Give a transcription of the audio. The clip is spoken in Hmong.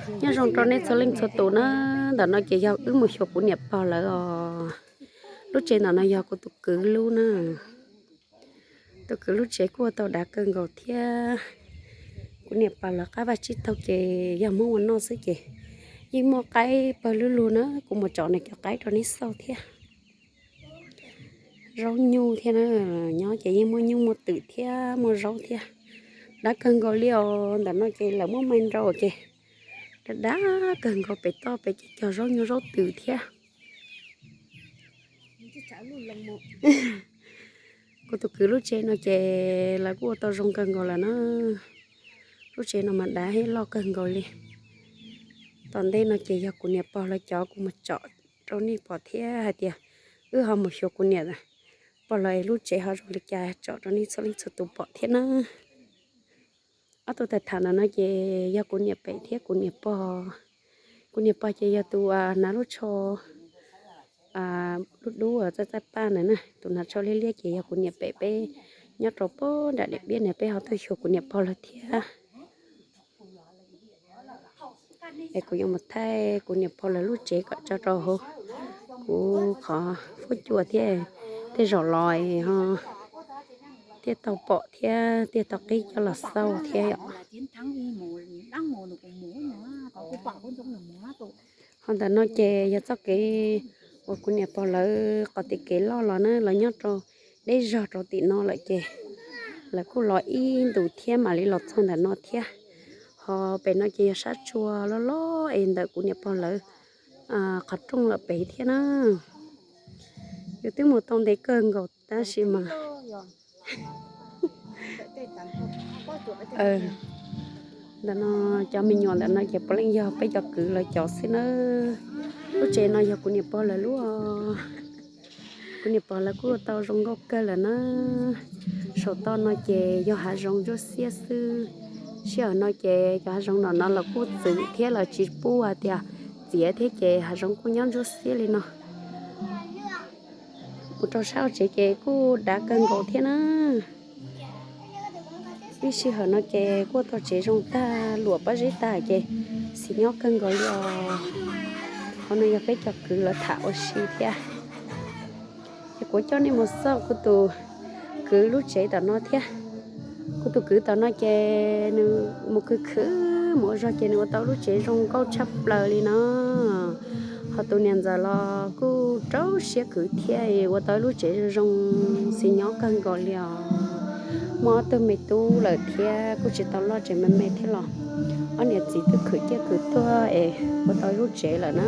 Nyob zoo rau nej txhua leej txhua tus na, ntawm no ces yog wb mus xyuas kuv niam pog lawv os. Lub tsev ntawm no yog kuv tus kwv lub na. Tus kwv lub tsev kuj ua tau dav kawg nkaus thiab. Kuv niam pog lawv qab vaj tsib taug ces yog muab ua noj xwb ces yeej muaj qaib pawg lug lug na, kuv mus tsom nws cov qaib rau nej xauj thiab. Zaub nyuj thiab na, nyob ces yeej muaj nyuj muaj twm thiab muaj zaub thiab. Dav kawg nkaus li os, ntawm no ces lawv muab mais nrau ces dav dav kawg nkaus, pem toj pem ces cog zaub nyuj zaub twm thiab. Kuv tus kwv lub tsev no ces lawv kuj ua tau zoo kawg nkaus lawm na. Lub tsev no mas dav thiab loj kawg nkaus li. Tom ntej no ces yog kuv niam pog lawv cov, kuv mus tsom rau nej pom thiab hais tias wb ho mus xyuas kuv niam pog lawv es lub tsev ho zoo li cas tsom rau nej txhua leej txhua tus pom thiab na. Ob tug tham tham ntawm no ces yog kuv niam pem thiab kuv niam pog. Kuv niam pog ces yog tus hnav lub tsho dub dub txaij txaij paj ntawd na, tus hnav tsho liab liab ces yog kuv niam pem. Peb nyob rau pem nram Diam Npiab na, peb ho tuaj xyuas kuv niam pog lawv thiab. Es kuv yuav mus thaij kuv niam pog lawv lub tsev kom tso rau hauv kuv qhov fuab cua thiab, tej zaum los thiaj tau pom thiab thiaj tau qhib coj los xauj thiab yom. Ho ntawm no ces yog txoj kev uas kuv niam pog lawv qhov tim kev loj los na, lawv nyob rau deb zog rau tim no lawm ces lawv kuj los ib ntus thiab mam li los txog ntawm no thiab. Ho pem no ces yog sab tsua loj loj es ntawm kuv niam pog lawv qhov rooj lawm pem thiab na. Yus twb mus tau ntev kawg nkaus tab sis mas ntawm no cov me nyuam ntawm no ces puav leej yog peb cov kwv lawv cov xwb na. Lub tsev no yog kuv niam pog lawv lub. Kuv niam pog lawv kuj tau zoo nkauj kawg lawm na. Saum toj no ces yog hav zoov ntsuab xiab xwb. Sij hawm no ces cov hav zoov no no los kuj txwm thiab, lawv tsis pub hais tias txiav thiab ces hav zoov kuj nyob ntsuab xiab li no. Mus rau sab tsev ces kuj dav kawg nkaus thiab na. Ib sij hawm no ces kuj tau tsev zoo tag, luam pob zeb tag ces xis nyob kawg nkaus li os. Qhov no yog peb cov kwv lawv tham ua si thiab. Ces kuv coj nej mus xauj kuv tus kwv lub tsev tom no thiab. Kuv tus kwv tom no ces nws mus khwv khwv mus ua zog ces nws ua tau lub tsev zoo nkauj tshaj plaws li no. Ho tus niam ntxawm los kuj rau siab khwv thiab ua tau lub tsev zoo zoo xis nyob kawg nkaus li os. Muaj ob tug me tub lawm thiab kuj tsis tau loj tsev me me thiab los ob niam txiv twb khwv ciaj khwv tuag es ua tau lub tsev lawm na.